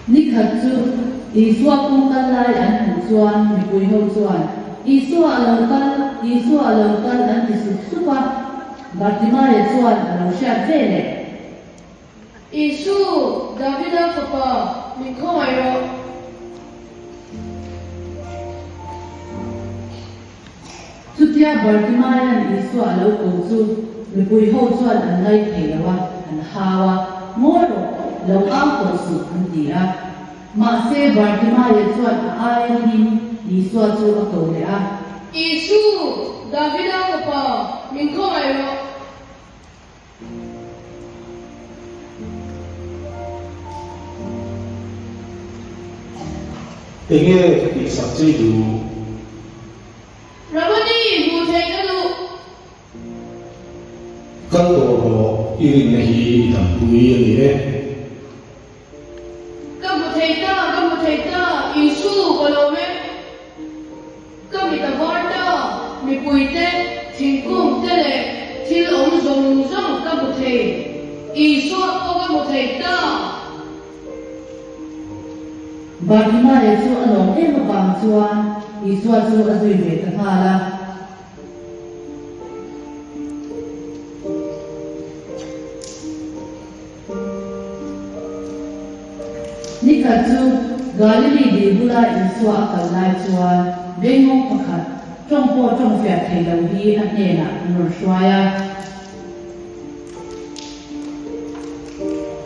Ni khat chu Isua kawng kal lai an hmuh chuan mipui ho chuan, Isua a lo kal, Isua a lo kal an ti sup sup a. Bartimaia chuan a lo hriat ve leh. Isu, Davida fapa, min khawngaih rawh. Chutia Bartimaia'n Isua a lo ko chu mipui ho chuan an ngai thei lo a, an hau a, Ngawi rawh, lo au tawh suh, an ti a. Mahse Bartimaia chuan a aia ringin Isua chu a ko leh a. Isu, Davida fapa, min khawngaih rawh. Enge ka tihsak che i duh? Ramani, hmuh theih ka duh. Kal tawh rawh, i rinna hi i dampui a ni e. Ka hmu thei ta, ka hmu thei ta, Isu ka lawm e. Ka mit a var ta, mipuite, thingkung te leh thil awm zawng zawng ka hmu thei. Isua pawh ka hmu thei ta. Bartimaia chu a lawm em avang chuan Isua chu a zui ve ta nghal a. Nikhat chu Galili dil bula Isua a kal lai chuan bengngawng pakhat tawng pawh tawng fiah thei lo hi a hnenah an rawn hruai a.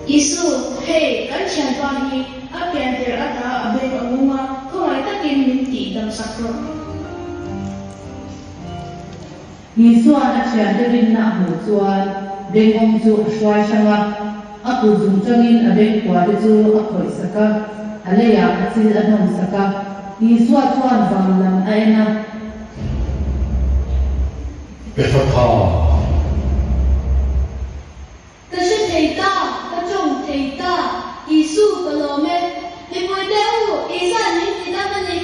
Isu, hei, kan thianpa hi a pian tirh ata a beng a ngung a, khawngaih takin min tih damsak rawh. Isua'n a thiante rinna a hmuh chuan bengawng chu a hruai hrang a, a kut zung tangin a bengkua te chu a khawih sak a, a leiah a chil a hnawm sak a. Isua chuan van lam a en a. Ephratha. Ka hre thei ta, ka tawng thei ta, Isu ka lawm e. Mipui te u, Isa'n min ti dam a ni.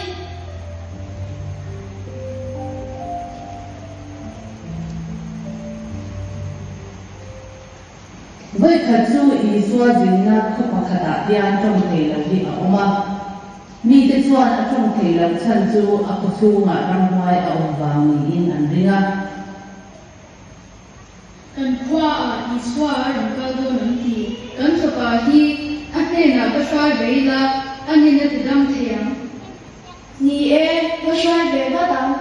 Vawikhat chu Isua zinna khaw pakhatah hian tawng thei lo hi a awm a. Mite chuan a tawng thei loh chhan chu a khaw chhungah ramhuai a awm vang niin an ring a. Kan khua ah Isua a rawn kal dawn an ti. Kan fapa hi a hnenah va hruai ve ila, a nin a ti dam thei ang. Ni e, va hruai ve vat ang.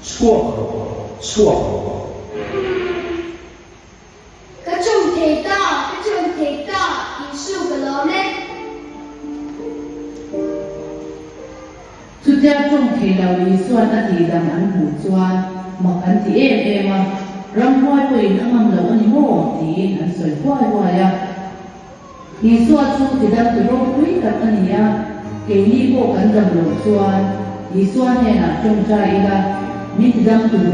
Chhuak rawh, chhuak rawh. Ka chum thei ta, ka chum thei ta, Isu ka lawm e. Chutia tawng thei lo Isuan a tihdam an hmuh chuan mak an ti em em a, ramhuai pawhin a ngam lo a ni maw? tiin an sawi huai huai a. Isua chu tidam ti ropui tak a ni a, keini pawh kan dam loh chuan Isua hnenah tawngtai ila, min tidam turin.